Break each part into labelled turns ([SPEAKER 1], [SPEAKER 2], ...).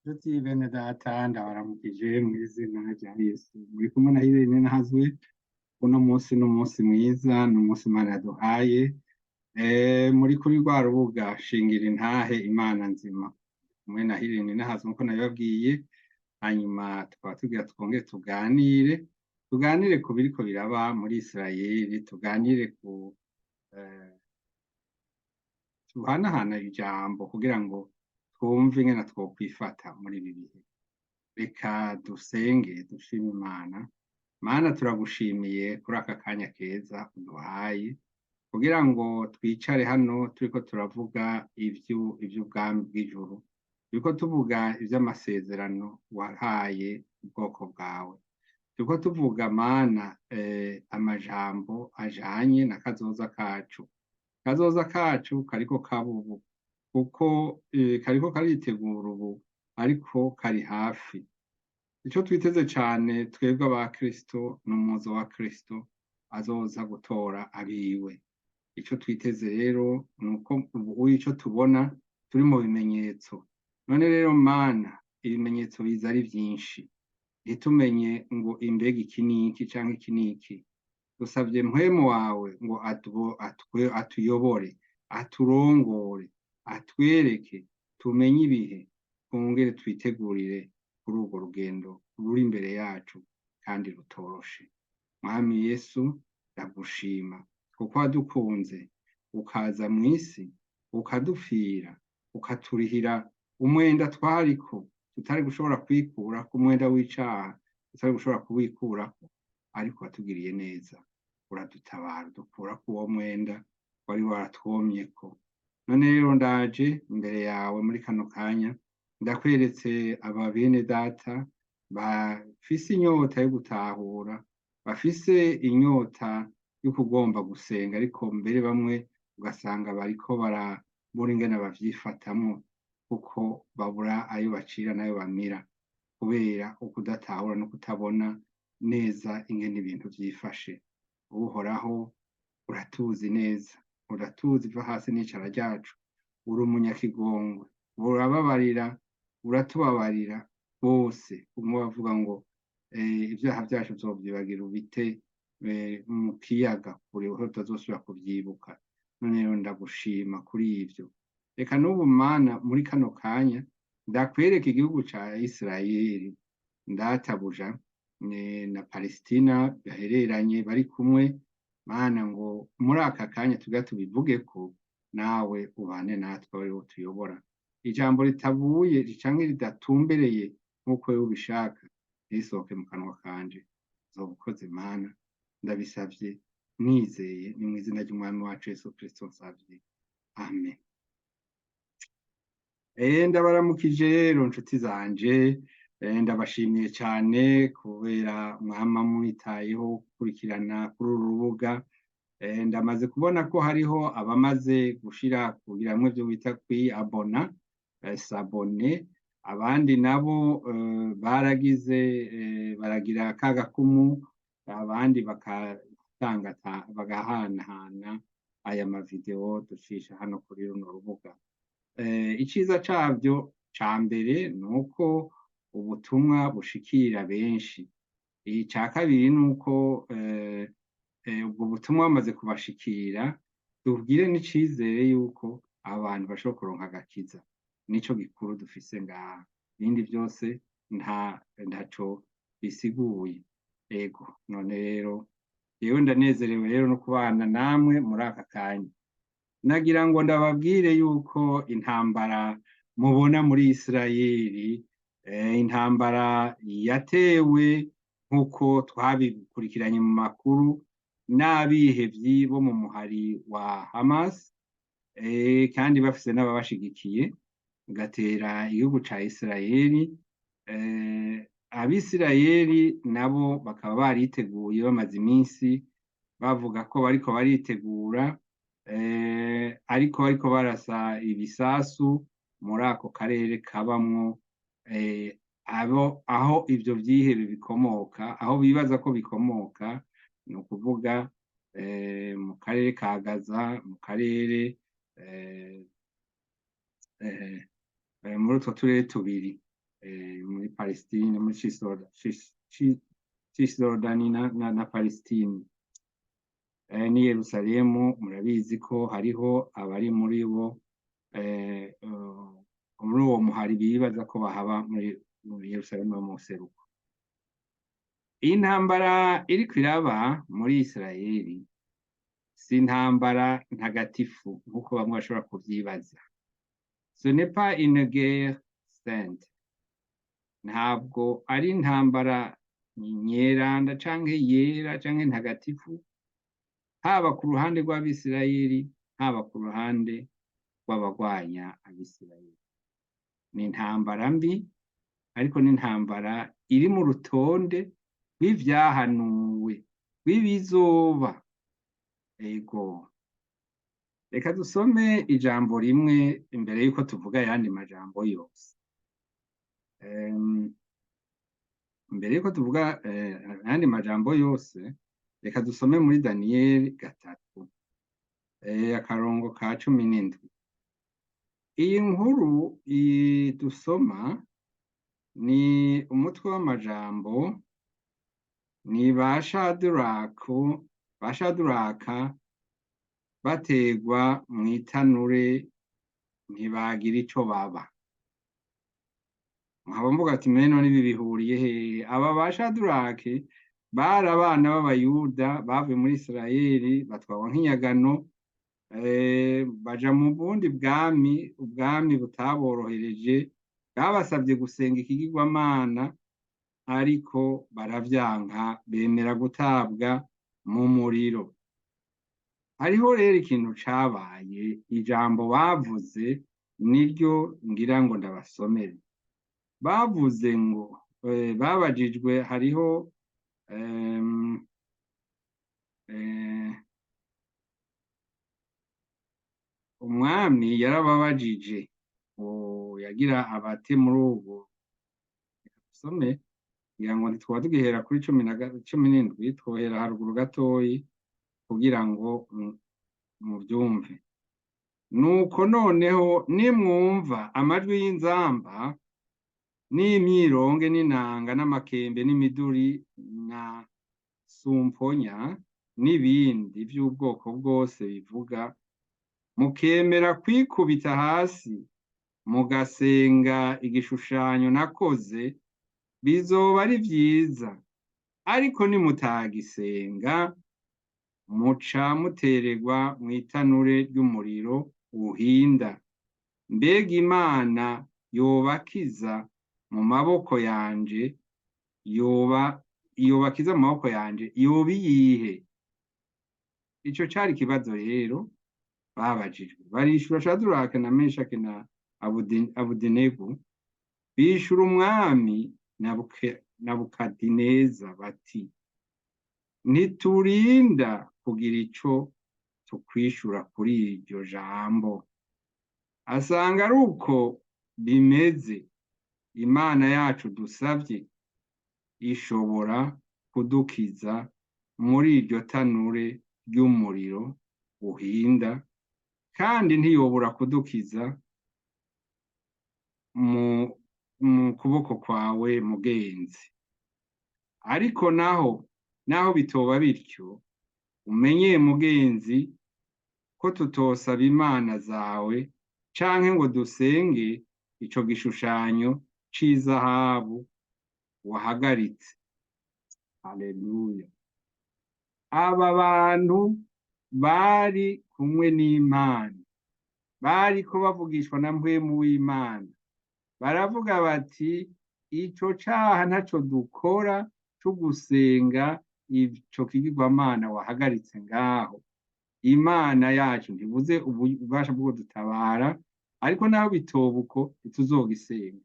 [SPEAKER 1] Nshuti bene data, ndabaramukije mw'izina rya Yesu. Muri kumwe na Irene Ntazwe. Uno munsi ni umunsi mwiza, ni umunsi Imana yaduhaye. Muri kuri rwa rubuga Shingira Intahe Imana Nzima, kumwe na Irene Ntazwe nkuko nabibabwiye. Hanyuma tukaba tugira twongere tuganire ku biriko biraba muri Isirayeli, tuganire ku tuhanahana ijambo kugira ngo twumve ingene twokwifata muri ibi bihe. Reka dusenge, dushime Imana. Mana, turagushimiye kuri aka kanya keza uduhaye kugira ngo twicare hano turiko turavuga ivy'ubwami bw'ijuru, turiko tuvuga ivy'amasezerano wahaye ubwoko bwawe, turiko tuvuga, Mana, amajambo ajanye na kazoza kacu. Kazoza kacu kariko kaba ubu, kuko kariko karitegura ubu, ariko kari hafi. Ico twiteze cane twebwe aba Kristo ni umuzo wa Kristo azoza gutora abiwe. Ico twiteze rero ni uko ubu ico tubona turi mu bimenyetso. None rero, Mana, ibimenyetso biza ari vyinshi, ntitumenye ngo imbega iki niki canke iki niki. Dusavye Mpwemu wawe ngo atuyobore, aturongore, atwereke, tumenye ibihe, twongere twitegurire kuri urwo rugendo ruri imbere yacu kandi rutoroshe. Mwami Yesu, ndagushima kuko wadukunze ukaza mw'isi, ukadupfira, ukaturihira umwenda twariko tutari gushobora kwikurako, umwenda w'icaha tutari gushobora kuwikurako, ariko watugiriye neza uradutabara, udukurako uwo mwenda wari waratwomyeko. None rero ndaje imbere yawe muri kano kanya, ndakweretse aba bene data bafise inyota yo gutahura, bafise inyota yo kugomba gusenga, ariko mbere bamwe ugasanga bariko barabura ingene bavyifatamwo, kuko babura ayo bacira n'ayo bamira kubera ukudatahura no kutabona neza ingene ibintu vyifashe. Uhoraho, uratuzi neza, uratuzi iva hasi n'icara ryacu. Uri umunyakigongwe, urababarira, uratubabarira bose. Umwe bavuga ngo ibyaha byacu uzovyibagira ubite mu kiyaga kure, aho tutazosubira kuvyibuka. None rero ndagushima kuri ivyo. Reka n'ubu, Mana, muri kano kanya ndakwereka igihugu ca Isirayeli, ndatabuja na Palestina bahereranye bari kumwe. Mana, ngo muri aka kanya tuga tubivuge ko nawe ubane natwe, ariwo tuyobora. Ijambo ritavuye canke ridatumbereye nk'uko wewe ubishaka ntirisohoke mu kanwa kanje. Uzoba ukoze, Mana. Ndabisavye nizeye, ni mw'izina ry'Umwami wacu Yesu Kristo nsavye, amen. Ndabaramukije rero, nshuti zanje. Ndabashimiye cane kubera mwama mwitayeho gukurikirana kuri uru rubuga. Ndamaze kubona ko hariho abamaze gushira kugiramwo ivyo bita kwi-abona, s'abonner, abandi nabo baragize baragira kagakumu, abandi bakatanga, bagahanahana aya mavideo ducisha hano kuri runo rubuga. Iciza cavyo ca mbere ni uko ubutumwa bushikira benshi. Ica kabiri ni uko ubwo butumwa bumaze kubashikira, tubwire n'icizere yuko abantu bashobora kuronka agakiza. Nico gikuru dufise ngaha, ibindi byose ntaco bisiguye. Ego, none rero yewe ndanezerewe rero no kubana namwe muri aka kanya. Nagira ngo ndababwire yuko intambara mubona muri Isirayeli, intambara yatewe nk'uko twabikurikiranye mu makuru n'abihevyi bo mu muhari wa Hamas, kandi bafise n'ababashigikiye, gatera igihugu ca Isirayeli. Abisirayeli nabo bakaba bariteguye, bamaze iminsi bavuga ko bariko baritegura, ariko bariko barasa ibisasu muri ako karere kabamwo abo aho ivyo vyihebe bikomoka, aho bibaza ko bikomoka, ni ukuvuga mu karere ka Gaza, mu karere muri utwo turere tubiri. Muri Palestine, muri Cisjordanie na Palestine ni Yerusalemu. Murabizi ko hariho abari muri bo, muri uwo muhari, bibaza ko bahaba muri Yerusalemu yo mu buseruko. Iyi ntambara iriko iraba muri Israeli si intambara ntagatifu nk'uko bamwe bashobora kuvyibaza. Ce n'est pas une guerre sainte, ntabwo ari intambara nyeranda canke yera canke ntagatifu, haba ku ruhande rw'Abisirayeli, haba ku ruhande rw'abagwanya Abisirayeli. Ni intambara mbi, ariko ni intambara iri mu rutonde rw'ivyahanuwe, rw'ibizoba. Ego, reka dusome ijambo rimwe imbere yuko tuvuga ayandi majambo yose. Imbere yuko tuvuga ayandi majambo yose, reka dusome muri Daniyeli 3, akarongo ka 17. Iyi nkuru dusoma ni umutwe w'amajambo, ni ba Shaduraku, ba Shaduraka bategwa mw'itanure ntibagira ico baba. Nkaba mvuga ati: "Mene none ibi bihuriye hehe?" Aba ba Shadurake bari abana b'Abayuda bavuye muri Isirayeli, batwarwa nk'inyagano, baja mu bundi bwami, ubwami butaborohereje, bwabasavye gusenga ikigirwamana, ariko baravyanka, bemera gutabwa mu muriro. Hariho rero ikintu cabaye, ijambo bavuze niryo ngira ngo ndabasomere. Bavuze ngo babajijwe, hariho umwami yarababajije, yagira abate muri ubu. Dusome, ngira ngo ntitwoba tugihera kuri 17, twohera haruguru gatoyi kugira ngo muvyumve. Nuko noneho nimwumva amajwi y'inzamba n'imyironge n'inanga n'amakembe n'imiduri na sumponya n'ibindi vy'ubwoko bwose bivuga, mukemera kwikubita hasi mugasenga igishushanyo nakoze, bizoba ari vyiza. Ariko nimutagisenga, muca mutererwa mw'itanure ry'umuriro uhinda. Mbega Imana yobakiza mu maboko yanje, yoba yobakiza mu maboko yanje yoba iyihe? Ico cari ikibazo rero babajijwe. Barishura, Shadurake na Meshake na Abudenego bishura umwami Nabukadineza bati: "Ntiturinda kugira ico tukwishura kuri iryo jambo. Asanga ari uko bimeze, Imana yacu dusavye ishobora kudukiza muri iryo tanure ry'umuriro uhinda, kandi ntiyobura kudukiza mu kuboko kwawe, mugenzi. Ariko naho bitoba bityo, umenye, mugenzi, ko tutosaba imana zawe canke ngo dusenge ico gishushanyo c'izahabu wahagaritse." Haleluya! Aba bantu bari kumwe n'Imana, bariko bavugishwa na Mpwemu w'Imana, baravuga bati: "Ico caha ntaco dukora co gusenga ico kigirwamana wahagaritse ngaho. Imana yacu ntibuze ububasha bwo dutabara, ariko naho bitoba uko, ntituzogisenga."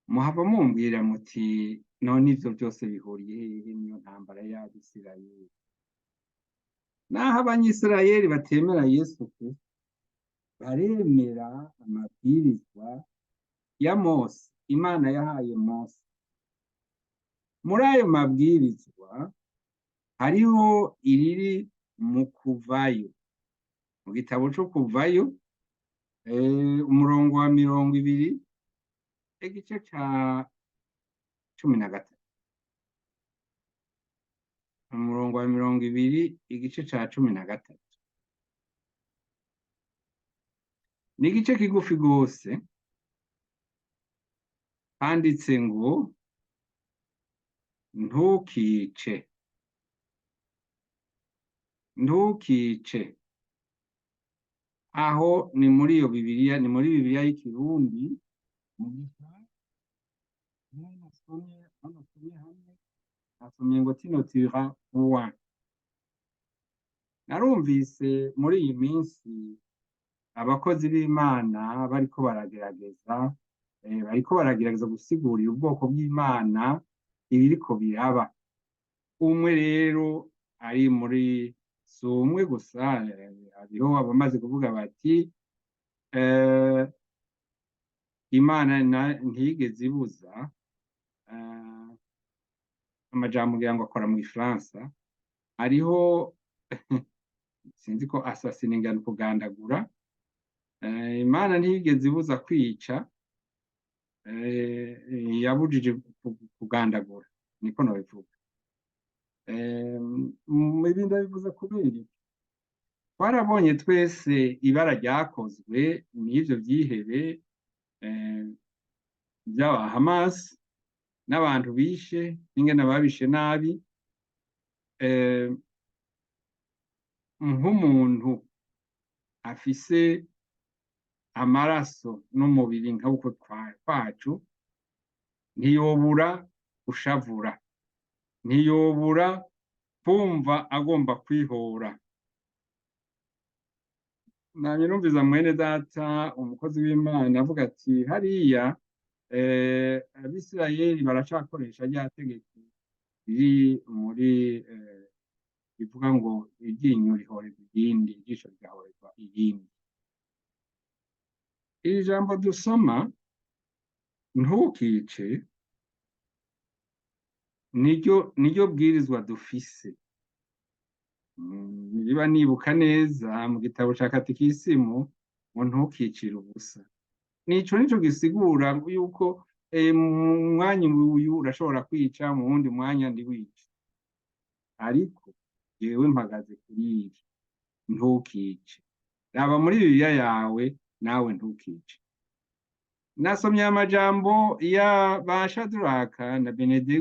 [SPEAKER 1] Muhava mumbwira muti: "None ivyo vyose bihuriye hehe n'iyo ntambara y'Abisirayeli?" Naho Abanyisirayeli batemera Yesu Kristo, baremera amabwirizwa ya Mose, Imana yahaye Mose. Muri ayo mabwirizwa hariho iriri mu Kuvayo, mu gitabo co Kuvayo. Umurongo wa 20, igice ca 13, umurongo wa 20, igice ca 13. Ni igice kigufi rwose, handitse ngo ntukice, ntukice. Aho ni muri iyo Bibiliya, ni muri Bibiliya y'Ikirundi. Mu gifaransa nasomye, aho nasomye hamwe nasomye ngo tu ne tueras point. Narumvise muri iyi minsi abakozi b'Imana bariko baragerageza gusigurira ubwoko bw'Imana ibiriko biraba. Umwe rero ari muri, si umwe gusa, hariho abamaze kuvuga bati Imana ntiyigeze ibuza amajambo, ngira ngo akora mu Gifaransa, hariho sinzi ko assassiner ngira ni kugandagura. Imana ntiyigeze ibuza kwica, yabujije kugandagura, niko nobivuga. Ibi ndabivuze kubera iki? Twarabonye twese ibara ryakozwe n'ivyo vyihebe vy'aba Hamas n'abantu bishe, n'ingene babishe nabi. Nk'umuntu afise amaraso n'umubiri nk'uko kwacu, ntiyobura gushavura, ntiyobura kumva agomba kwihora. Namye numviza mwene data umukozi w'Imana avuga ati hariya Abisirayeli baracakoresha rya tegeko riri muri rivuga ngo iryinyo rihorerwa irindi, ijisho rigahorerwa irindi. Iri jambo dusoma, ntukice, niryo bwirizwa dufise. Niba nibuka neza mu gitabo ca katikisimu ngo ntukicire ubusa, nico gisigura yuko mu mwanya uyu urashobora kwica, mu wundi mwanya ntiwice. Ariko jewe mpagaze kuri iri ntukice. Raba muri Bibiliya yawe nawe, ntukice. Nasomye amajambo ya ba Shaduraka na Benede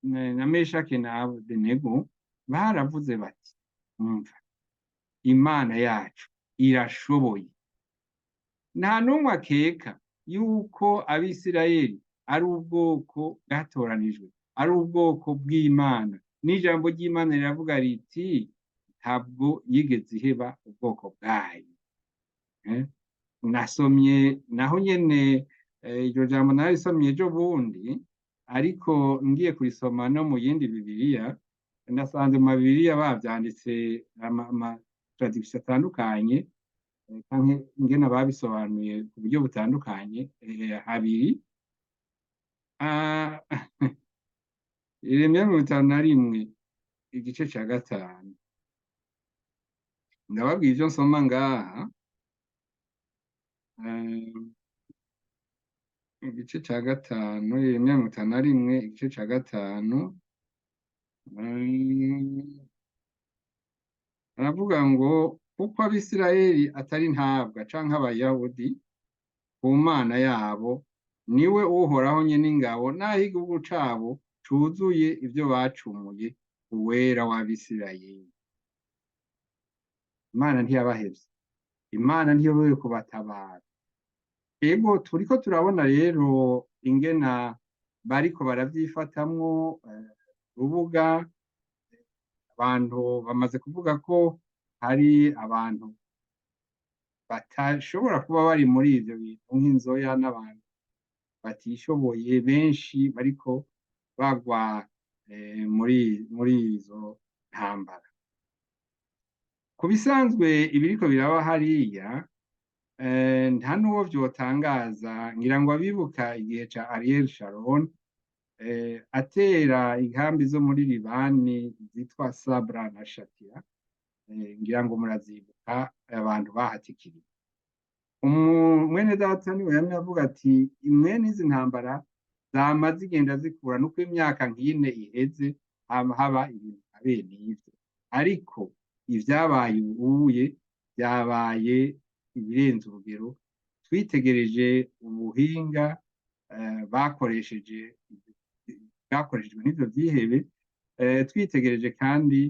[SPEAKER 1] na Meshake na Abedenego, baravuze bati umva, Imana yacu irashoboye. Nta n'umwe akeka yuko Abisirayeli ari ubwoko bwatoranijwe, ari ubwoko bw'Imana, n'ijambo ry'Imana riravuga riti ntabwo yigeze iheba ubwoko bwayo. Nasomye naho nyene iryo jambo narisomye ejo bundi, ariko ngiye kurisoma no mu yindi Bibiliya, nasanze mu Mabibiriya bavyanditse ama traduction atandukanye, canke ingene babisobanuye ku buryo butandukanye habiri. Yeremiya 51, igice ca 5, ndababwira ivyo nsoma ngaha. Igice ca 5, Yeremiya 51, igice ca 5, aravuga ngo kuko Abisirayeli atari ntabwa canke Abayahudi ku Mana yabo, niwe Uhoraho nyene ingabo, naho igihugu cabo cuzuye ivyo bacumuye, Uwera w'Abisirayeli. Imana ntiyabahevye, Imana ntiyobewe kubatabara. Ego, turiko turabona rero ingena bariko baravyifatamwo rubuga. Abantu bamaze kuvuga ko hari abantu batashobora kuba bari muri ivyo bintu nk'inzoya n'abantu batishoboye benshi bariko bagwa muri izo ntambara. Ku bisanzwe ibiriko biraba hariya, nta n'uwo vyotangaza. Ngira ngo abibuka igihe ca Ariel Sharon atera inkambi zo muri Libani zitwa Sabra na Shatila. Ngira ngo murazibuka abantu bahatikiriye. Mwene data niwe yamye avuga ati mwene izi ntambara zama zigenda zikura, nuko imyaka nk'ine iheze haba ibintu nka bene ivyo. Ariko ivyabaye ubuye byabaye ibirenze urugero. Twitegereje ubuhinga bakoresheje, bwakoreshejwe n'ivyo vyihebe, twitegereje kandi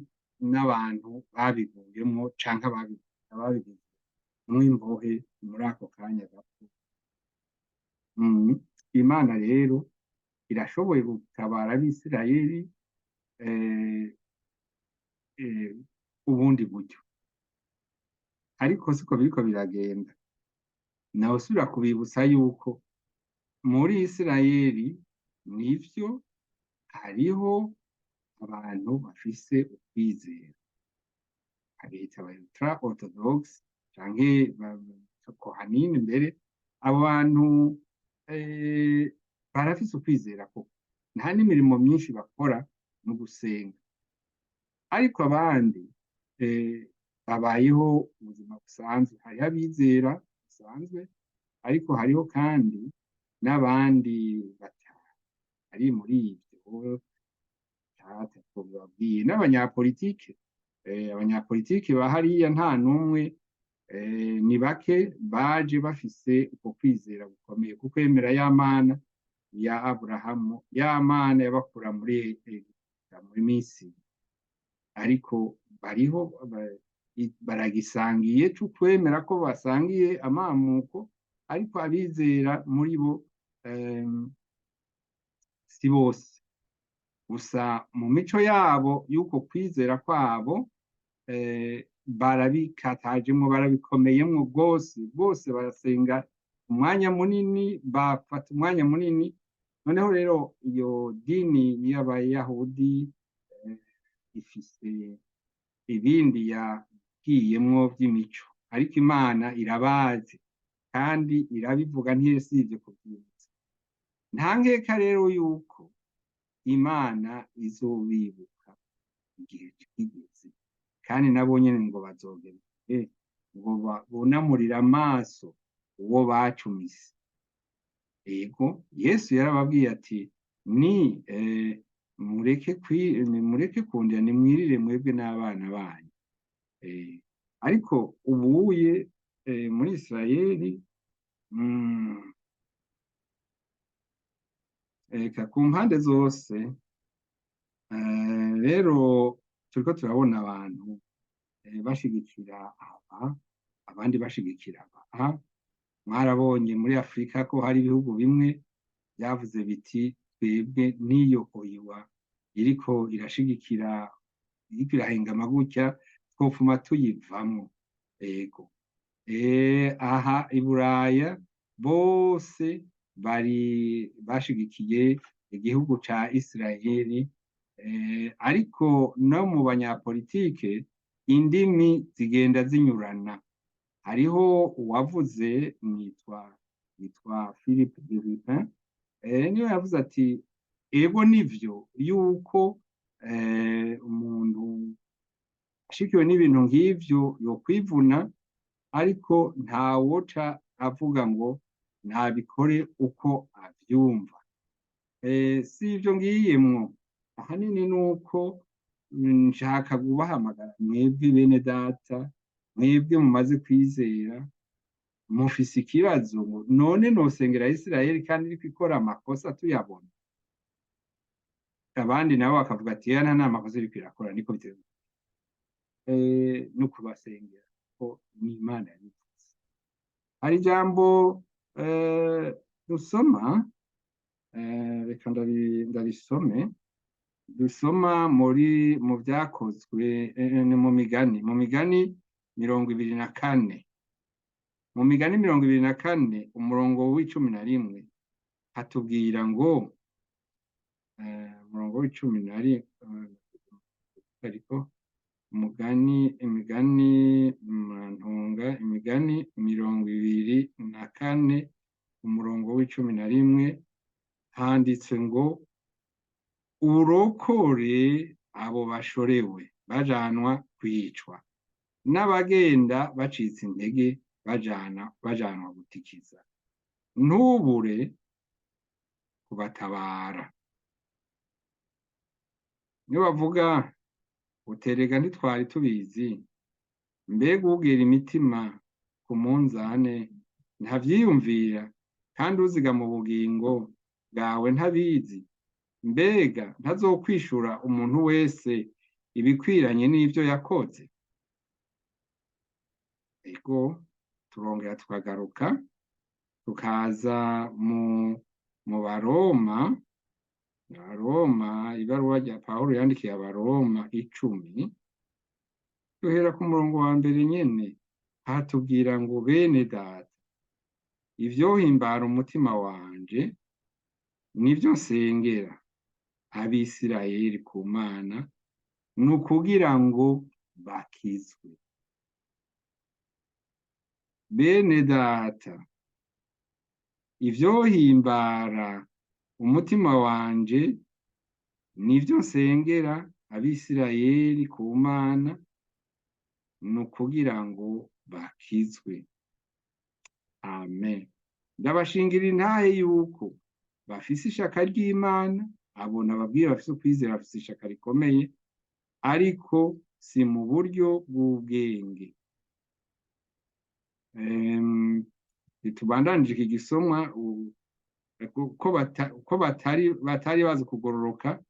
[SPEAKER 1] n'abantu babiguyemwo canke ababigize mw'imbohe muri ako kanya gato. Imana rero irashoboye gutabara Abisirayeli ubundi buryo, ariko siko biriko biragenda. Nawusubira kubibutsa yuko muri Isirayeli nivyo hariho abantu bafise ukwizera, abita aba ultra orthodox canke kohanine. Mbere abo bantu barafise ukwizera koko, nta n'imirimo myinshi bakora mu gusenga. Ariko abandi babayeho ubuzima busanzwe. Hariho abizera busanzwe, ariko hariho kandi n'abandi batari muri ivyo babwiye. N'abanyapolitike, abanyapolitike ba hariya nta n'umwe, ni bake baje bafise uko kwizera gukomeye, kuko yemera ya Mana ya Aburahamu, ya Mana yabakura muri Misiri. Ariko bariho baragisangiye c'ukwemera ko basangiye amamuko, ariko abizera muri bo si bose. Gusa mu mico yabo y'uko kwizera kwabo barabikatajemwo, barabikomeyemwo rwose rwose, barasenga umwanya munini, bafata umwanya munini. Noneho rero iyo dini y'Abayahudi ifise ibindi yagiyemwo vy'imico, ariko Imana irabazi kandi irabivuga, ntiyesivye kuvyibutsa. Nta nkeka rero yuko Imana izobibuka igihe kigeze, kandi nabo nyene ngo bazogera ngo bunamurire amaso uwo bacumise. Ego, Yesu yarababwiye ati ni mureke kundira, nimwirire mwebwe n'abana banyu. Ariko ubuye muri Isirayeli, eka ku mpande zose, rero turiko turabona abantu bashigikira aba, abandi bashigikira aba. Mwarabonye muri Afrika ko hari ibihugu bimwe byavuze biti twebwe n'iyo OUA iriko irashigikira, iriko irahengama gutya, twopfuma tuyivamwo. Ego, aha i Buraya bose bari bashigikiye igihugu ca Isirayeli, ariko no mu banyapolitike indimi zigenda zinyurana. Hariho uwavuze nitwa Philippe de Villepin, niwe yavuze ati ego nivyo yuko umuntu ashikiwe n'ibintu nk'ivyo yokwivuna, ariko ntawoca avuga ngo nabikore uko avyumva. Si ivyo ngiyemwo ahanini, nuko nshaka kubahamagara mwebwe bene data, mwebwe mumaze kwizera, mufise ikibazo ngo none nosengera Isirayeli kandi iriko ikora amakosa tuyabona? Abandi nabo bakavuga ati ya nta makosa iriko irakora, niko bitewe no kubasengera ko ni Imana yabivuze. Hari ijambo dusoma, reka ndarisome, dusoma muri mu Vyakozwe, ni mu Migani 24, mu Migani 24 umurongo w'11, hatubwira ngo umurongo w'11, ariko umugani, Imigani, murantunga, Imigani 24 umurongo w'11, handitse ngo urokore abo bashorewe bajanwa kwicwa. N'abagenda bacitse intege bajanwa gutikiza, ntubure kubatabara. Nibavuga uterega ntitwari tubizi, mbega ubwira imitima ku munzane ntavyiyumvira, kandi uziga mu bugingo bwawe ntabizi? Mbega ntazokwishura umuntu wese ibikwiranye n'ivyo yakoze? Ego, turongera tukagaruka tukaza mu Baroma, Abaroma, ibaruwa rya Pawulo yandikiye Abaroma 10, duhera ku murongo wa mbere nyene, hatubwira ngo: bene data, ivyohimbara umutima wanje nivyo nsengera Abisirayeli ku Mana, ni ukugira ngo bakizwe. Bene data, ivyohimbara umutima wanje nivyo nsengera Abisirayeli ku Mana, ni ukugira ngo bakizwe. Amen. Ndabashingira intahe yuko bafise ishaka ry'Imana. Abo nababwiye bafise ukwizera, bafise ishaka rikomeye, ariko si mu buryo bw'ubwenge. Tubandanije iki gisomwa ko batari bazi kugororoka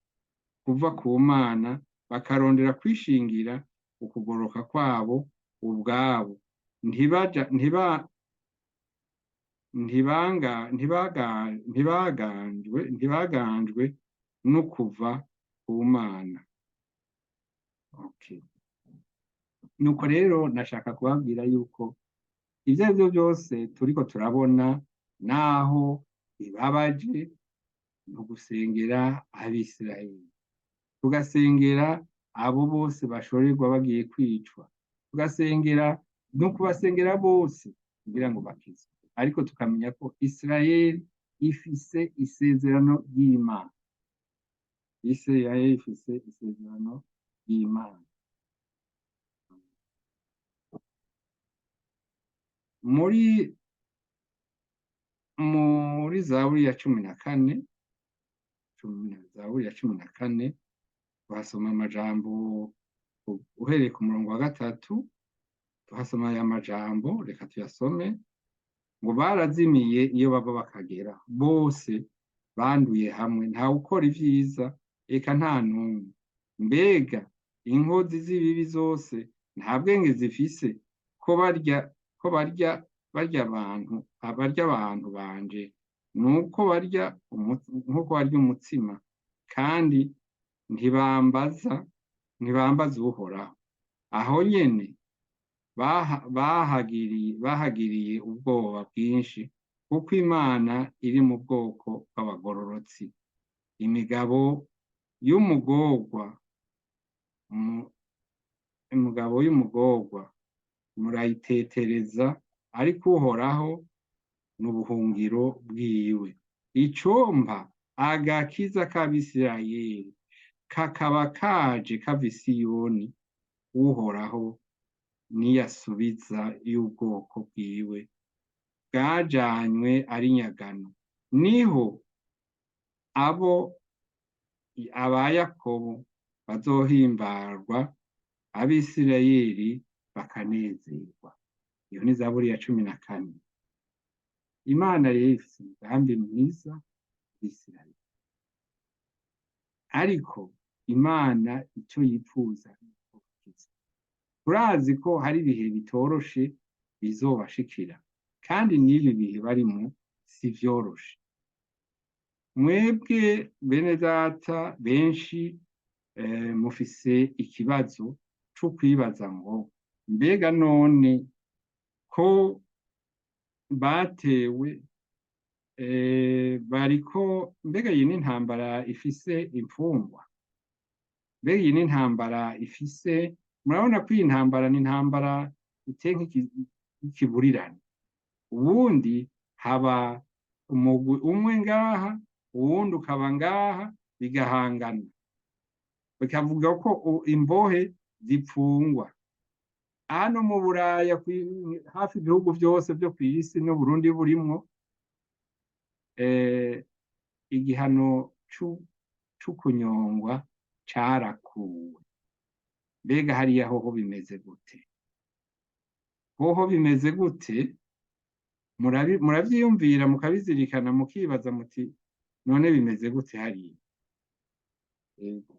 [SPEAKER 1] kuva ku Mana, bakarondera kwishingira ukugororoka kwabo ubwabo, ntibaganjwe no kuva ku Mana. Okay. Nuko rero nashaka kubabwira yuko ivyo arivyo byose turiko turabona, naho bibabaje, ni ugusengera Abisirayeli, tugasengera abo bose bashorerwa bagiye kwicwa, tugasengera, no kubasengera bose kugira ngo bakizwe. Ariko tukamenya ko Isirayeli ifise isezerano ry'Imana. Isirayeli ifise isezerano ry'Imana. Muri Zaburi ya 14, Zaburi ya 14, tuhasoma amajambo uhereye ku murongo wa 3, tuhasoma aya majambo, reka tuyasome. Ngo barazimiye iyo bava bakagera, bose banduye hamwe, ntawe ukora ivyiza, eka nta n'umwe. Mbega inkozi z'ibibi zose nta bwenge zifise, ko barya barya abantu banje, nuko barya nkuko barya umutsima, kandi ntibambaza Uhoraho. Aho nyene bahagiriye ubwoba bwinshi, kuko Imana iri mu bwoko bw'abagororotsi. Imigabo y'umugorwa murayitetereza, ariko Uhoraho n'ubuhungiro bwiwe. Icompa agakiza k'Abisirayeli kakaba kaje kava i Siyoni, Uhoraho niyasubiza y'ubwoko bwiwe bwajanywe ari nyagano. Niho abo aba Yakobo bazohimbarwa, Abisirayeli bakanezerwa. Iyo ni Zaburi ya 14. Imana rero ifise umugambi mwiza Abisirayeli, ariko Imana ico yipfuza, turazi ko hari ibihe bitoroshe bizobashikira, kandi n'ibi bihe barimo si vyoroshe. Mwebwe bene data benshi mufise ikibazo co kwibaza ngo mbega none ko batewe, bariko, mbega iyi ni intambara ifise imfungwa, mbega iyi ni intambara ifise, murabona ko iyi ntambara ni intambara iteye nk'ikiburirane. Ubundi haba umugwi umwe ngaha, uwundi ukaba ngaha, bigahangana, bikavuga ko imbohe zipfungwa. Hano mu Buraya, hafi ibihugu byose byo ku isi n'Uburundi burimwo, igihano c'ukunyongwa carakuwe. Mbega hariya hoho bimeze gute? Hoho bimeze gute? Muravyiyumvira, mukabizirikana, mukibaza muti: "None bimeze gute hariya?" Ego,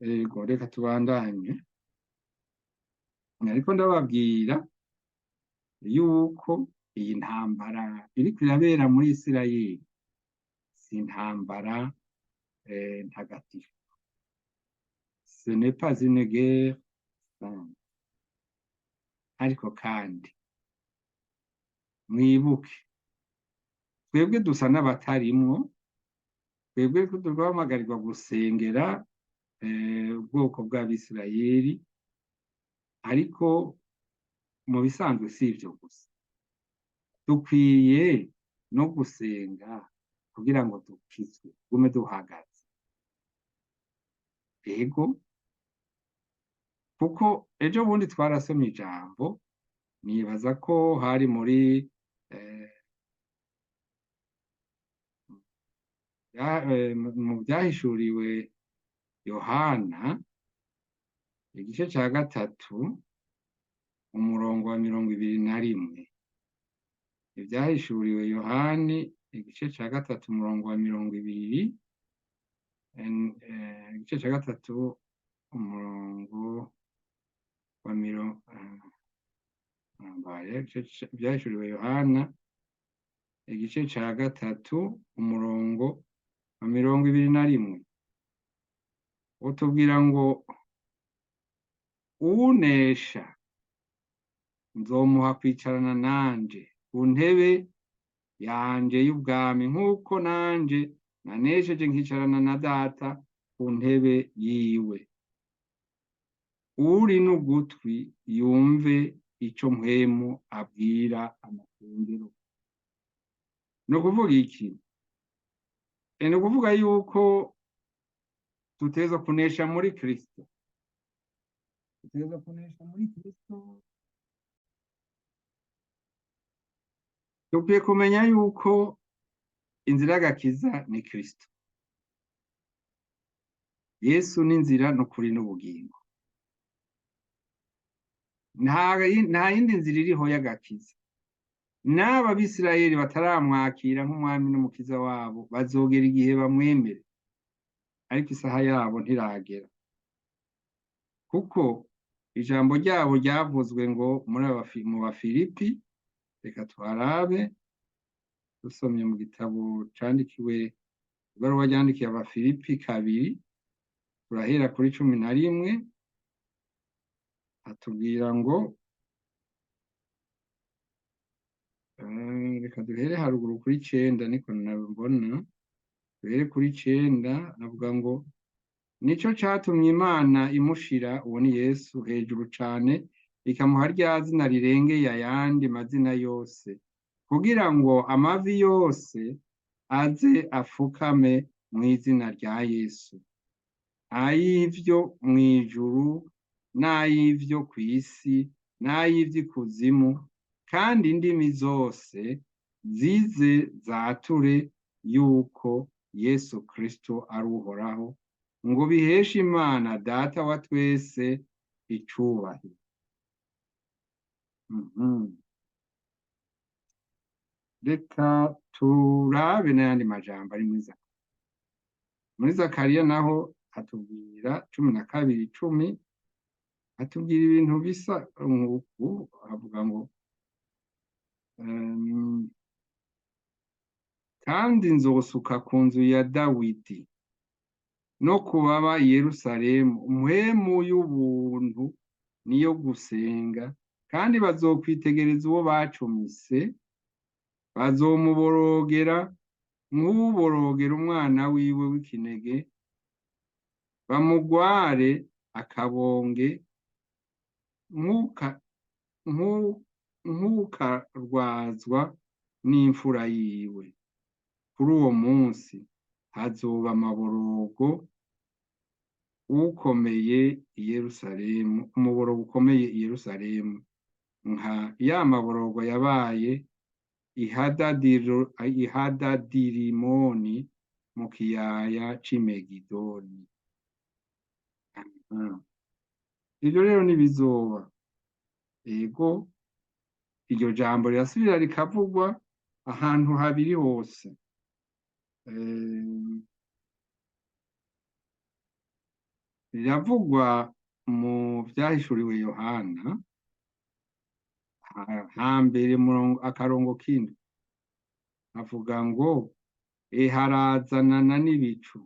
[SPEAKER 1] ego, reka tubandanye. Ariko ndababwira yuko iyi ntambara iriko irabera muri Isirayeli si intambara ntagatifu, ce n'est pas une guerre sainte. Ariko kandi mwibuke, twebwe dusa n'abatarimwo, twebwe duhamagarirwa gusengera ubwoko bw'Abisirayeli. Ariko mu bisanzwe si ivyo gusa, dukwiye no gusenga kugira ngo dukizwe, tugume duhagaze. Ego, kuko ejo bundi twarasomye ijambo, nibaza ko hari muri mu Vyahishuriwe Yohana, igice ca 3, umurongo wa 21. Ivyahishuriwe Yohani, igice ca 3, umurongo wa 20, igice ca 3, umurongo wa mirongo Ivyahishuriwe Yohana, igice ca 3, umurongo wa 21, utubwira ngo: "Unesha nzomuha kwicarana nanje ku ntebe yanje y'ubwami, nk'uko nanje nanesheje nkicarana na Data ku ntebe yiwe. Uri n'ugutwi yumve ico Mpwemu abwira amashengero." Ni ukuvuga iki? Ni ukuvuga yuko dutegerezwa kunesha muri Kristo, dutegerezwa kunesha muri Kristo. Dukwiye kumenya yuko inzira y'agakiza ni Kristo. Yesu n'inzira n'ukuri n'ubugingo. Nta yindi nzira iriho y'agakiza. N'aba Bisirayeli bataramwakira nk'umwami n'umukiza wabo bazogera igihe bamwemere, ariko isaha yabo ntiragera, kuko ijambo ryabo ryavuzwe ngo muri mu Bafilipi. Reka twarabe, dusomye mu gitabo candikiwe, ibaruwa ryandikiye Abafilipi 2, turahera kuri 11, atubwira ngo, reka duhere haruguru kuri 9, niko nabibona, duhere kuri 9. Avuga ngo: "Nico catumye Imana imushira," uwo ni Yesu, "hejuru cane, ikamuha rya zina rirengeye ayandi mazina yose, kugira ngo amavi yose aze afukame mw'izina rya Yesu, ay'ivyo mw'ijuru n'ay'ivyo kw'isi n'ay'ivy'ikuzimu, kandi indimi zose zize zature yuko Yesu Kristo ari Uhoraho, ngo biheshe Imana Data wa twese icubahiro." Reka turabe n'ayandi majambo ari muri Zakariya. Muri Zakariya naho hatubwira 12:10, hatubwira ibintu bisa nk'uku. Avuga ngo: "Kandi nzosuka ku nzu ya Dawidi no ku baba i Yerusalemu mpwemu y'ubuntu niyo gusenga, kandi bazokwitegereza uwo bacumise, bazomuborogera nk'uborogera umwana wiwe w'ikinege, bamugware akabonge nk'ukarwazwa n'imfura yiwe. Kuri uwo munsi hazoba amaborogo." Ukomeye i Yerusalemu, umuborogo ukomeye i Yerusalemu, nka ya maborogo yabaye i Hadadirimoni mu kiyaya c'i Megidoni. Ivyo rero ntibizoba. Ego, iryo jambo rirasubira rikavugwa ahantu habiri hose. Riravugwa mu Vyahishuriwe Yohana hambere, akarongo k'indwi, avuga ngo: "Eharazanana n'ibicu,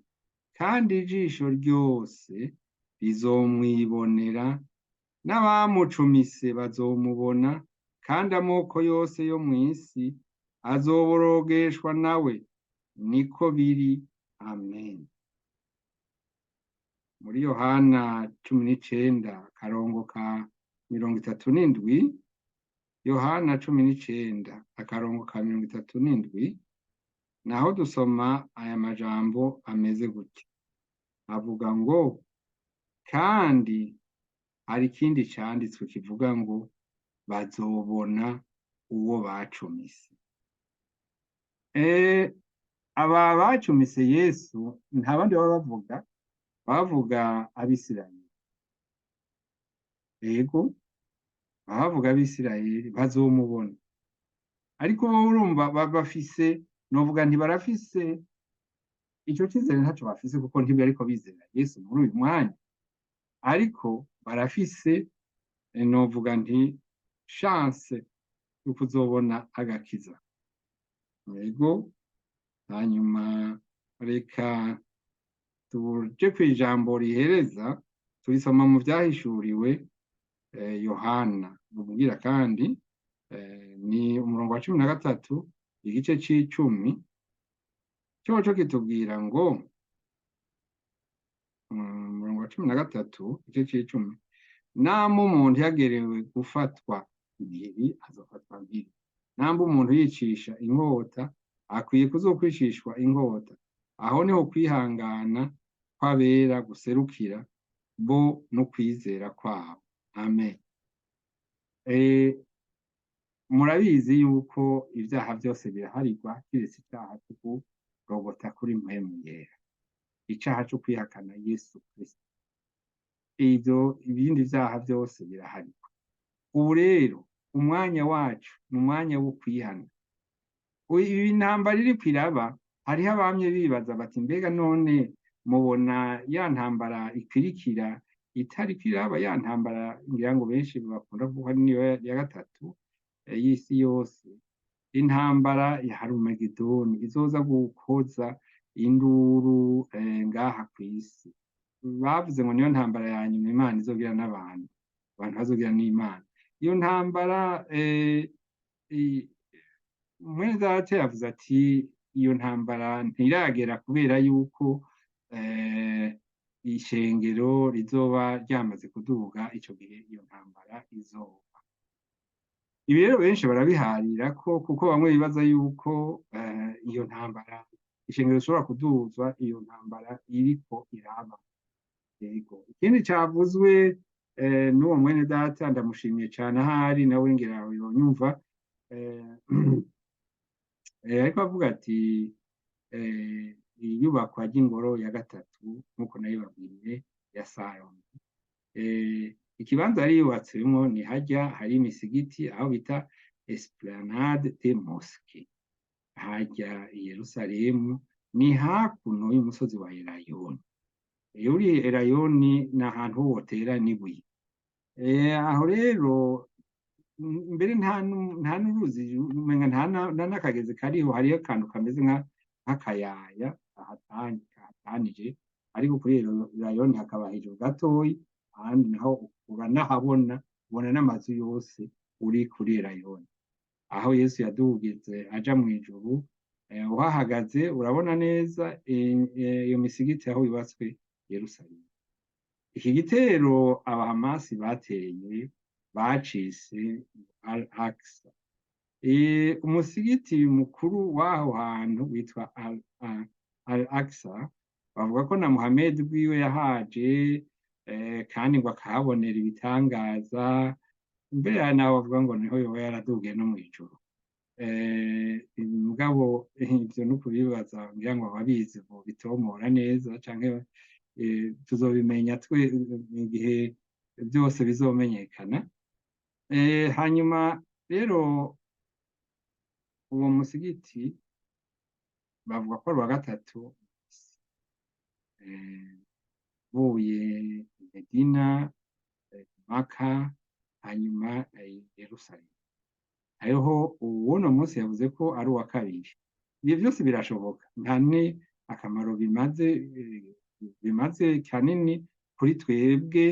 [SPEAKER 1] kandi ijisho ryose rizomwibonera, n'abamucumise bazomubona, kandi amoko yose yo mw'isi azoborogeshwa nawe. Niko biri, amen." Muri Yohana 19, akarongo ka 37, Yohana 19, akarongo ka 37, naho dusoma aya majambo ameze gutya, avuga ngo: "Kandi hari ikindi canditswe kivuga ngo bazobona uwo bacumise." Aba bacumise Yesu nta bandi baba bavuga, bavuga Abisirayeli. Yego, bavuga Abisirayeli bazomubona. Ariko bo urumva bafise, novuga nti barafise ico cizere, ntaco bafise kuko ntibariko bizera Yesu muri uyu mwanya, ariko barafise, novuga nti chance yo kuzobona agakiza. Yego, hanyuma reka tuje kw'ijambo rihereza, turisoma mu Vyahishuriwe Yohana. Ubwira kandi ni umurongo wa 13, igice c'icumi, coco kitubwira ngo, umurongo wa 13, igice c'icumi: "Namba umuntu yagerewe gufatwa mpiri, azofatwa mpiri; namba umuntu yicisha inkota, akwiye kuzokwicishwa inkota. Aho niho kwihangana kw'abera guserukira, bo no kwizera kwabo. Amen." Murabizi yuko ivyaha vyose biraharirwa kiretse icaha co kurogota kuri Mpwemu Yera, icaha co kwihakana Yesu Kristo. Ivyo ibindi vyaha vyose biraharirwa. Ubu rero umwanya wacu ni umwanya wo kwihana. Ibi ntambara iriko iraba, hariho abamye bibaza bati: "Mbega none mubona ya ntambara ikwirikira itariko iraba?" Ya ntambara ngira ngo benshi bakunda kuvuga niyo ya gatatu y'isi yose, intambara ya Harumagedoni izoza gukoza induru ngaha kw'isi. Bavuze ngo niyo ntambara ya nyuma Imana izogira n'abantu, abantu bazogira n'Imana. Iyo ntambara, mwene data yavuze ati iyo ntambara ntiragera kubera yuko ishengero rizoba ryamaze kuduga, ico gihe iyo ntambara izoba. Ibi rero benshi barabiharira ko, kuko bamwe bibaza yuko iyo ntambara, ishengero rishobora kuduzwa iyo ntambara iriko iraba. Yego, ikindi cavuzwe n'uwo mwene data, ndamushimiye cane, ahari nawe ngira yonyumva, ariko avuga ati iyubakwa ry'ingoro ya gatatu, nk'uko nabibabwiye, ya Salomo. Ikibanza yari yubatsemwo ni harya hari imisigiti, aho bita Esplanade des Mosquées, harya i Yerusalemu, ni hakuno y'umusozi wa Erayoni. Iyo uri Erayoni ni ahantu wotera n'ibuye. Aho rero mbere nta n'uruzi, umenga nta n'akagezi kariho, hariyo akantu kameze nk'akayaya kahatanije, ariko kuri Erayoni hakaba hejuru gatoyi, ahandi naho uranahabona, ubona n'amazu yose uri kuri Erayoni. Aho Yesu yadugize aja mw'ijuru, uhahagaze urabona neza iyo misigiti aho yubatswe Yerusalemu. Iki gitero Abahamasi bateye bacise Al Aqsa. Umusigiti mukuru w'aho hantu witwa Al Aqsa. Bavuga ko na Muhammad ubwiwe yahaje, kandi ngo akahabonera ibitangaza. Mbere hari n'abo bavuga ngo niho yoba yaradugiye no mw'ijuru. Mugabo ivyo no kubibaza ngira ngo ababizi bobitomora neza, canke tuzobimenya twe igihe byose bizomenyekana. Hanyuma rero uwo musigiti bavuga ko ari uwa gatatu, uvuye Medina, Maka, hanyuma Yerusalemu. Hariho uwuno munsi yavuze ko ari uwa kabiri. Ibyo byose birashoboka, nta ni akamaro bimaze kanini kuri twebwe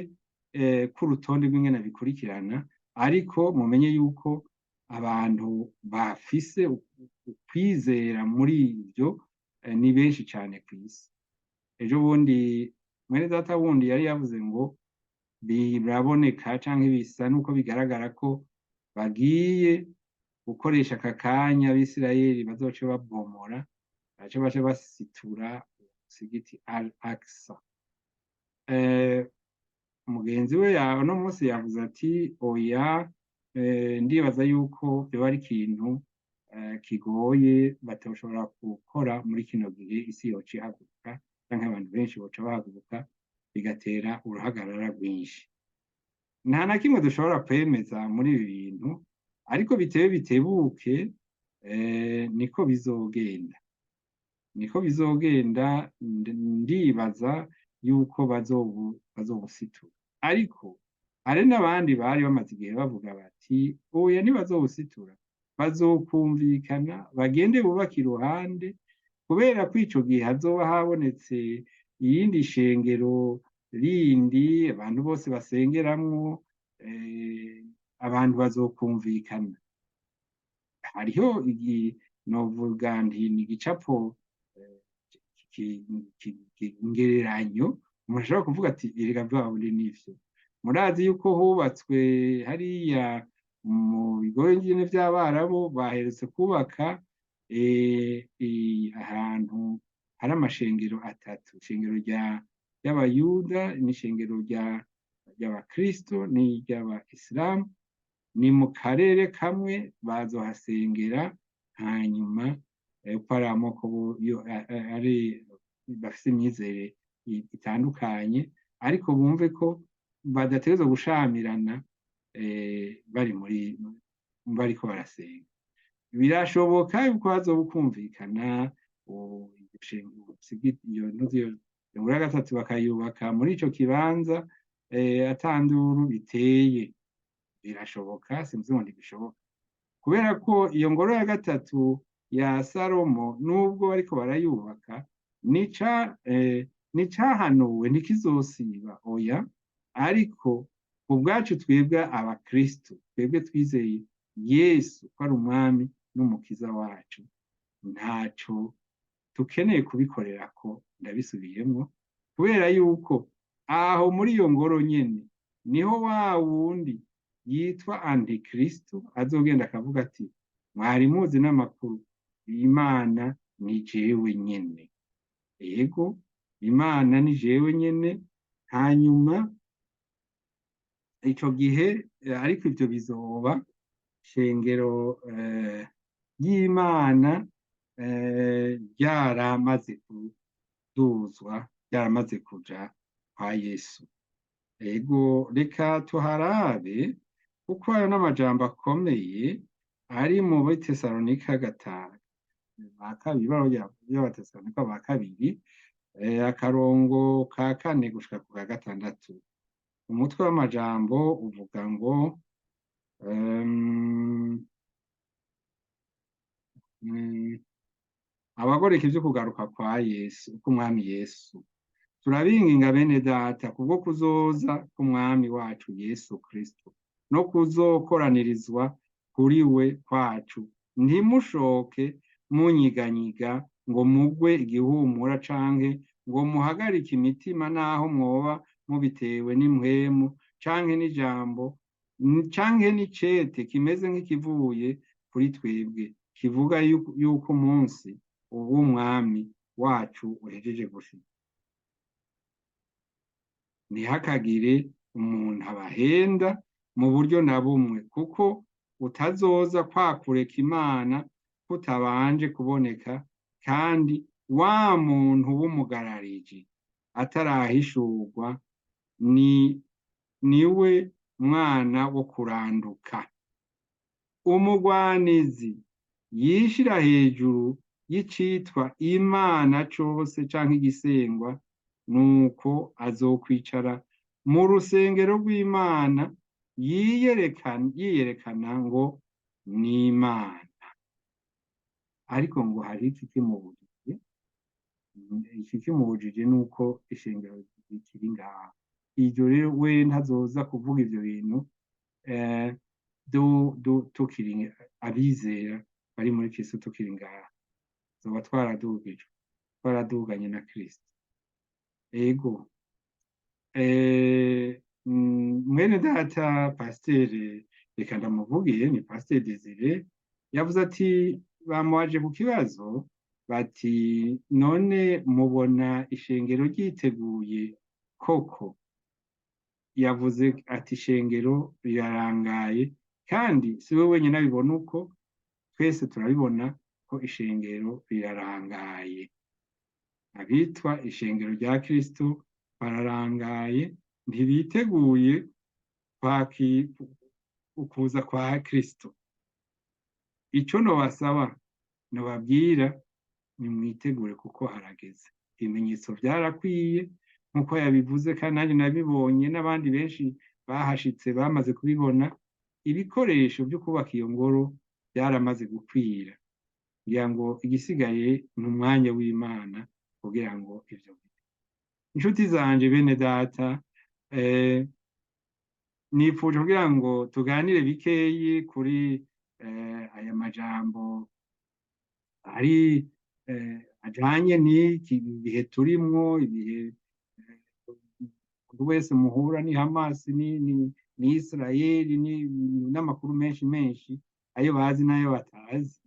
[SPEAKER 1] k'urutonde rw'ingene bikurikirana, ariko mumenye yuko abantu bafise ukwizera muri ibyo ni benshi cyane ku isi. Ejo bundi mwene data wundi yari yavuze ngo biraboneka canke bisa nuko bigaragara ko bagiye gukoresha aka kanya Abisirayeli bazoce babomora, bace basitura umusigiti Al Aqsa. Mugenzi we uno munsi yavuze ati oya, ndibaza yuko vyoba ari ikintu kigoye batoshobora gukora muri kino gihe, isi yoca ihaguruka canke abantu benshi boca bahaguruka bigatera uruhagarara rwinshi. Nta na kimwe dushobora kwemeza muri ibi bintu, ariko bitebe bitebuke niko bizogenda, niko bizogenda. Ndibaza yuko bazobusitura, ariko hari n'abandi bari bamaze igihe bavuga bati oya, ntibazowusitura, bazokumvikana bagende bubake iruhande, kubera ko ico gihe hazoba habonetse iyindi shengero rindi abantu bose basengeramwo, abantu bazokumvikana. Hariho novuga nti ni igicapo ngereranyo, umuntu ashobora kuvuga ati erega bwa bundi nivyo. Murazi yuko hubatswe hariya mu bigo nyene vy'Abarabu, baherutse kubaka ahantu hari amashengero atatu: ishengero ry'Abayuda, n'ishengero ry'Abakristo, n'iry'Abayisilamu. Ni mu karere kamwe bazohasengera, hanyuma uko ari amoko ari bafise imyizerere itandukanye, ariko bumve ko badategerezwa gushamirana bari muri bariko barasenga. Birashoboka yuko hazoba ukumvikana, iyo ngoro ya gatatu bakayubaka muri ico kibanza atanduru biteye. Birashoboka, simvuze ngo ntibishoboka, kubera ko iyo ngoro ya gatatu ya Salomo nubwo bariko barayubaka nicahanuwe ntikizosiba, oya. Ariko ubwacu twebwe Abakristo, twebwe twizeye Yesu ko ari umwami n'umukiza wacu, ntaco tukeneye kubikorerako. Ndabisubiyemwo, kubera yuko aho muri iyo ngoro nyene niho wa wundi yitwa Antikristo azogenda akavuga ati mwari muzi n'amakuru, Imana ni jewe nyene, yego Imana ni jewe nyene. Hanyuma ico gihe, ariko ivyo bizoba shengero ry'Imana ryaramaze kuduzwa, ryaramaze kuja kwa Yesu. Ego, reka tuharabe, kuko ayo n'amajambo akomeye ari mu Betesalonika gatanu ba kabiri, y'Abatesalonika ba kabiri, akarongo ka 4 gushika ku ka 6. Umutwe w'amajambo uvuga ngo abagoreka ivyo kugaruka kwa Yesu, k'umwami Yesu. Turabinginga bene data, kubwo kuzoza k'umwami wacu Yesu Kristo no kuzokoranirizwa kuri we kwacu, ntimushoke munyiganyiga ngo mugwe igihumura canke ngo muhagarike imitima, naho mwoba mubitewe n'impwemu canke n'ijambo canke n'icete kimeze nk'ikivuye kuri twebwe, kivuga yuko umunsi uw'umwami wacu uhejeje gushika. Ntihakagire umuntu abahenda mu buryo na bumwe, kuko utazoza kwakureka Imana kutabanje kuboneka, kandi wa muntu w'umugarariji atarahishurwa, ni niwe mwana wo kuranduka. Umugwanizi yishira hejuru y'icitwa Imana cose canke igisengwa, nuko azokwicara mu rusengero rw'Imana yiyerekana ngo ni Imana. Ariko ngo hari ikikimubujije. Ikikimubujije nuko ishengero rikiri ngaho. Iryo rero we ntazoza kuvuga ivyo bintu tukiri abizera bari muri Kristo, tukiri ngaha zoba twaradugijwe, twaraduganye na Kristo. Ego, mwene data pasiteri, reka ndamuvugiye, ni Pasiteri Desire, yavuze ati bamubaje ku kibazo bati: "None mubona ishengero ryiteguye koko?" Yavuze ati ishengero rirarangaye, kandi si we wenyine abibona uko, twese turabibona ko ishengero rirarangaye. Abitwa ishengero rya Kristo bararangaye, ntibiteguye ukuza kwa Kristo. Ico nobasaba, nobabwira, nimwitegure kuko harageze. Ibimenyetso vyarakwiye nk'uko yabivuze, kandi nanjye nabibonye n'abandi benshi bahashitse bamaze kubibona. Ibikoresho vyo kubaka iyo ngoro byaramaze gukwira, kugira ngo igisigaye ni umwanya w'Imana kugira ngo ivyo bibe. Inshuti zanje, bene data, nifuje kugira ngo tuganire bikeyi kuri aya majambo ari ajanye n'iki bihe turimwo, ibihe umuntu wese muhura ni Hamas, ni Israeli, ni n'amakuru menshi menshi, ayo bazi n'ayo batazi.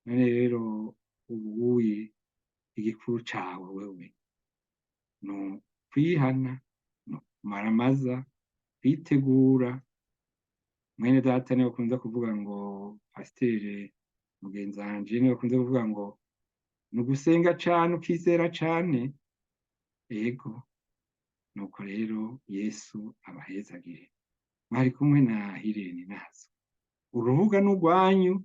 [SPEAKER 1] None rero ubuye igikuru cawe wewe ni ukwihana, ni ukumaramaza, kwitegura. Mwene data niwe akunze kuvuga ngo, pasiteri mugenzi wanje niwe akunze kuvuga ngo ni ugusenga cane, ukizera cane. Ego, nuko rero Yesu abahezagire. Mwari kumwe na Hirene Nazo. Urubuga n'urwanyu,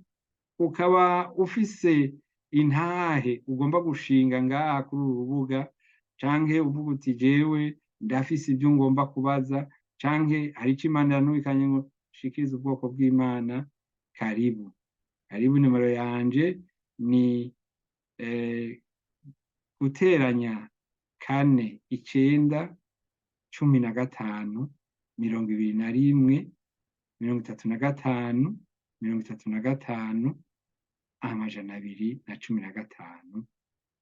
[SPEAKER 1] ukaba ufise intahe ugomba gushinga ngaha kuri uru rubuga, canke uvuga uti: "Jewe ndafise ibyo ngomba kubaza," canke hari ico Imana yantumikanye ngo nshikirize ubwoko bw'Imana, karibu, karibu. Nimero yanje ni +49 15 21 35 35 215.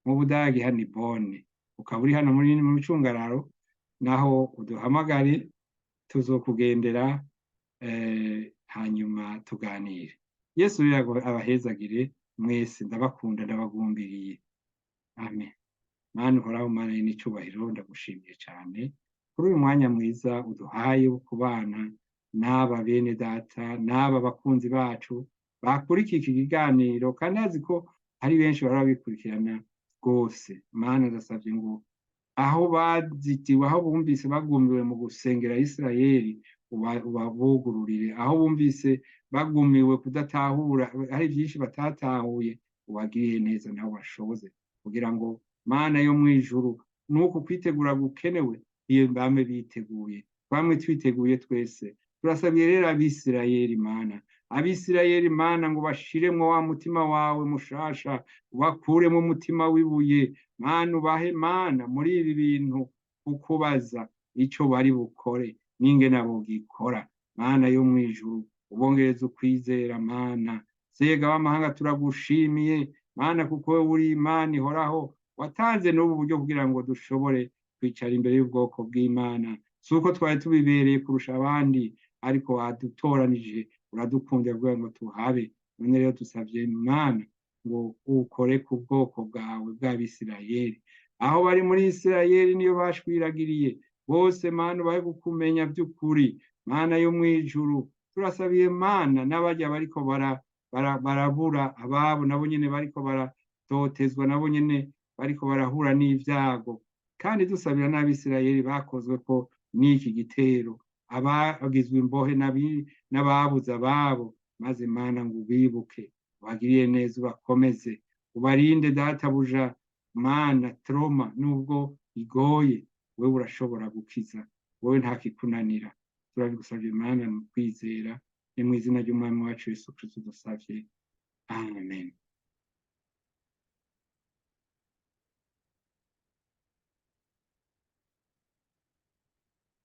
[SPEAKER 1] Mu Budagi hano i Bonn, ukaba uri hano muri mu micungararo, naho uduhamagare, tuzokugendera, hanyuma tuganire. Yesu rero abahezagire mwese, ndabakunda, ndabagumbiriye. Amen. Mana uhoraho, Mana y'icubahiro, ndagushimiye cyane kuri uyu mwanya mwiza uduhaye wo kubana n'aba bene data n'aba bakunzi bacu bakurikiye iki kiganiro, kandi azi ko hari benshi bahora babikurikirana rwose. Mana, ndasabye ngo aho bazitiwe, aho bumvise bagumiwe mu gusengera Isirayeli, ubabugururire. Aho bumvise bagumiwe kudatahura, hari byinshi batatahuye, ubagiriye neza nabo bashoboze, kugira ngo, Mana yo mu ijuru, nuko kwitegura gukenewe, iyo bame biteguye, bamwe twiteguye twese. Turasabiye rero Abisirayeli, Mana, Abisirayeli, Mana, ngo bashiremwo wa mutima wawe mushasha, ubakuremo umutima w'ibuye, Mana, ubahe, Mana, muri ibi bintu kukubaza ico bari bukore n'ingene bogikora. Mana yo mu ijuru, ubongereza ukwizera. Mana Sega w'amahanga, turagushimiye, Mana, kuko wowe uri Imana ihoraho, watanze n'ubu buryo kugira ngo dushobore kwicara imbere y'ubwoko bw'Imana. Si uko twari tubibereye kurusha abandi, ariko wadutoranije, uradukunda kugira ngo tuhabe. None rero dusavye, Imana, ngo ukore ku bwoko bwawe bw'Abisirayeli aho bari muri Isirayeli, niyo bashwiragiriye. Bose, Mana, ubahe kukumenya by'ukuri. Mana yo mw'ijuru, turasabiye, Mana, n'abarya bariko barabura ababo, nabo nyene bariko baratotezwa, nabo nyene bariko barahura n'ivyago. Kandi dusabira n'Abisirayeli bakozwe ko n'iki gitero, abagizwe imbohe n'ababuze ababo, maze, Mana, ngo ubibuke, ubagiriye neza, ubakomeze, ubarinde, Databuja Mana. Trauma nubwo igoye, wewe urashobora gukiza, wowe nta kikunanira. Turabigusabye, Mana, mu kwizera, ni mu izina ry'Umwami wacu Yesu Kristo dusavye, amen.